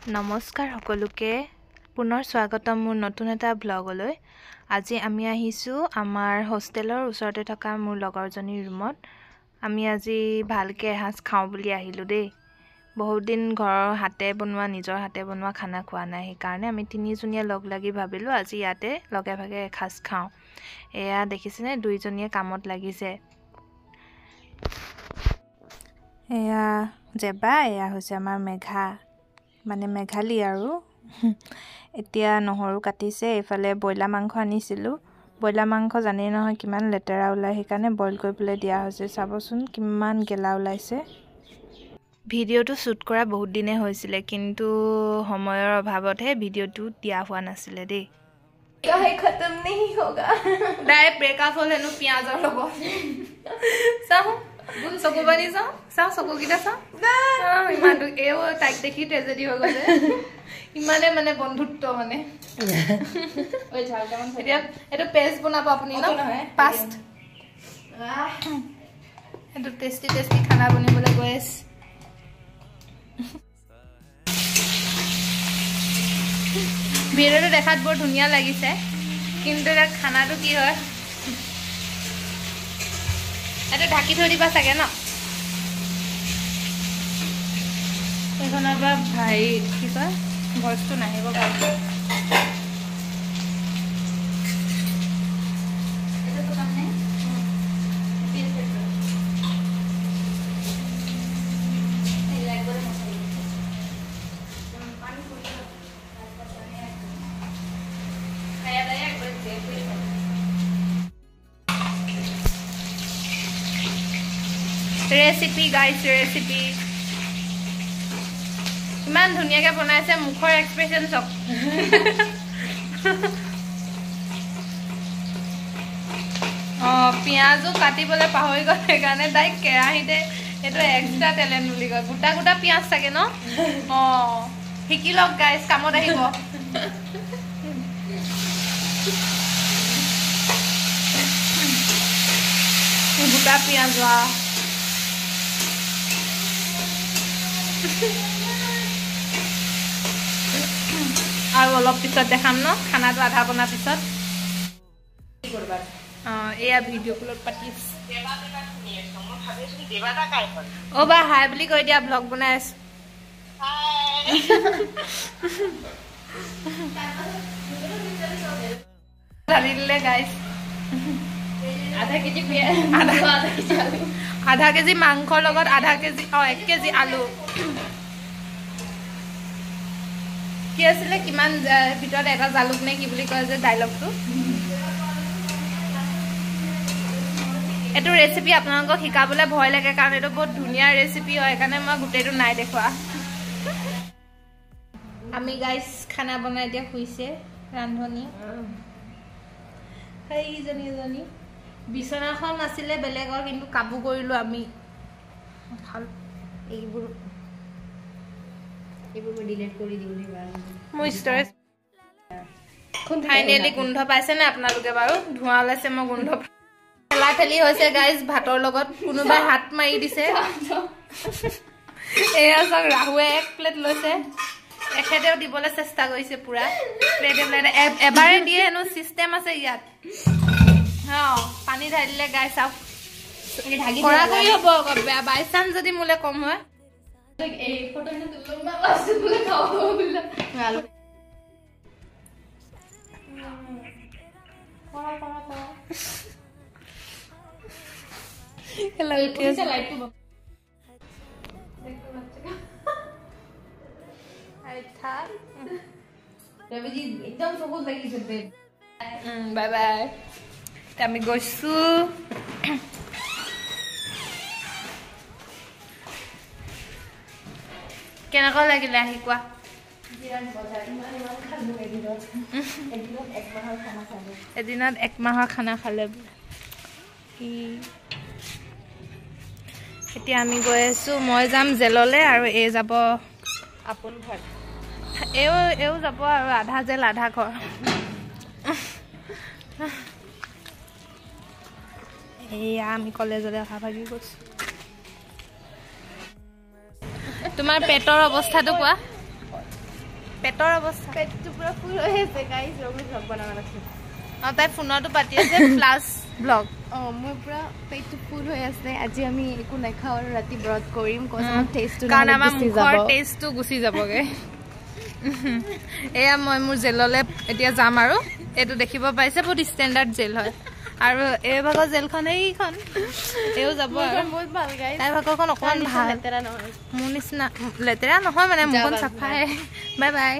নমস্কাৰ সকলোকে পুনৰ স্বাগতম মোৰ নতুন এটা ব্লগলৈ। আজি আমি আহিছোঁ আমাৰ হোষ্টেলৰ ওচৰতে থকা মোৰ লগৰজনীৰ ৰুমত। আমি আজি ভালকৈ এসাঁজ খাওঁ বুলি আহিলোঁ দেই। বহুত দিন ঘৰৰ হাতে বনোৱা, নিজৰ হাতে বনোৱা খানা খোৱা নাই, সেইকাৰণে আমি তিনিজনীয়ে লগ লাগি ভাবিলোঁ আজি ইয়াতে লগে ভাগে এসাঁজ খাওঁ। এয়া দেখিছেনে, দুইজনীয়ে কামত লাগিছে। এয়া জেবা, এয়া হৈছে আমাৰ মেঘা, মানে মেঘালী। আৰু এতিয়া নহৰু কাটিছে। এইফালে ব্ৰইলাৰ মাংস আনিছিলোঁ। ব্ৰইলাৰ মাংস জানেই নহয় কিমান লেতেৰা ওলায়, সেইকাৰণে বইল কৰিবলৈ দিয়া হৈছে। চাবচোন কিমান গেলা ওলাইছে। ভিডিঅ'টো শ্বুট কৰা বহুত দিনেই হৈছিলে, কিন্তু সময়ৰ অভাৱতহে ভিডিঅ'টো দিয়া হোৱা নাছিলে দেই। খতম नहीं होगा। ডাইৰেক্ট ব্ৰেকআপ হ'ল হেনো পিঁয়াজৰ লগত। চাওঁ চকু পানী, চাওঁ চাওঁ চকুকেইটা চাওঁ। ইমান এইও তাইক দেখি ট্ৰেজেডি হৈ গৈছে। ইমানে মানে বন্ধুত্ব মানে। এতিয়া এইটো পেষ্ট বনাব আপুনি ন? পাষ্ট এইটো টেষ্টি টেষ্টি খানা বনিবলৈ গৈ আছে। ভিডিঅ'টো দেখাত বৰ ধুনীয়া লাগিছে, কিন্তু এতিয়া খানাটো কি হয়। এইটো ঢাকি থৈ দিবা চাগে ন? এইখনৰ পৰা হেৰি কি কয়, ভইচটো নাহিব ভালকৈ। ৰেচিপি গাইছ, ৰেচিপি ইমান ধুনীয়াকে বনাইছে, মুখৰ এক্সপ্ৰেছন চব। অঁ, পিঁয়াজো কাটিবলৈ পাহৰি গ'ল, সেইকাৰণে তাইক কেৰাহীতে, এইটো এক্সট্ৰা টেলেণ্ট বুলি কয়। গোটা গোটা পিঁয়াজ চাগে ন? অঁ, শিকি লওক গাইছ, কামত আহিব। গোটা পিঁয়াজ হোৱা। আৰু অলপ পিছত দেখাম ন খানাটো আধা বনাৰ পিছত। অঁ, এয়া ভিডিঅ' কলত পাতি। অ' বা হাই বুলি কৈ দিয়া, ব্লগ বনাই আছো। ঢালি দিলে গাইছ। আধা কেজি, আধা কেজি মাংসৰ লগত আধা কেজি, অঁ 1 কেজি আলু। কি আছিলে, কিমান ভিতৰত এটা জালুক নে কি বুলি কয় যে ডাইলগটো। এইটো ৰেচিপি আপোনালোকক শিকাবলৈ ভয় লাগে, কাৰণ এইটো বহুত ধুনীয়া ৰেচিপি হয়, সেইকাৰণে মই গোটেইটো নাই দেখুওৱা। আমি গাইছ খানা বনাই এতিয়া শুইছে ৰান্ধনী সেইজনী এজনী। বিচনাখন আছিলে বেলেগৰ, কিন্তু কাবু কৰিলো আমি। এইবোৰ মোৰ ষ্টৰেজ ফাইনেলি গোন্ধ পাইছে নে আপোনালোকে? বাৰু ধোঁৱা ওলাইছে, মই গোন্ধ। ঠেলা ঠেলি হৈছে গাইজ ভাতৰ লগত, কোনোবাই হাত মাৰি দিছে। এয়া চাওক, ৰাহুৱে 1 প্লেট লৈছে, এখেতেও দিবলৈ চেষ্টা কৰিছে পুৰা প্লেটে প্লেটে। এবাৰে দিয়ে হেনো, চিষ্টেম আছে ইয়াত। অঁ, পানী ঢালি দিলে গাই চাওক, কৰা কৰি হ'ব আকৌ বেয়া। বাই চান্স যদি মোলে কম হয়। একদম চকুত লাগিছে। বাই বাই, আমি গৈছো। কেনেকুৱা লাগিলে আহি কোৱা? এদিনত 1 মাহৰ খানা খালে। এতিয়া আমি গৈ আছো, মই যাম জেললৈ আৰু এই যাব আপোন ঘৰ। এও যাব আৰু আধা জেল আধা ঘৰ। এয়া আমি কলেজলৈ অহা ভাগি গৈছো। তোমাৰ পেটৰ অৱস্থাটো কোৱা। পেটৰ অৱস্থা। পেটটো পুৰা ফুল হৈ আছে গাইজ। ৰ'ব, ব্লগ বনাব লাগছে। অঁ, তাই ফোনতো পাতি আছে প্লাছ ব্লগ। অঁ, মোৰ পুৰা পেটটো ফুল হৈ আছে। আজি আমি একো নাখাওঁ আৰু ৰাতি ব্ৰত কৰিম, কজ আমাৰ টেষ্টটো কাৰণ আমাৰ মুখৰ টেষ্টটো গুচি যাবগৈ। এয়া মই মোৰ জেললৈ এতিয়া যাম আৰু এইটো দেখিব পাইছে, বহুত ষ্টেণ্ডাৰ্ড জেল হয়। আৰু এই ভাগৰ জেলখন এইখন, এইও যাব আৰু। বহুত ভাল গাইজ। তাইৰ ভাগৰখন অকণমান ভাল, লেতেৰা নহয়। মোৰ নিচিনা লেতেৰা নহয়, মানে মোৰখন চাফাই। Bye bye.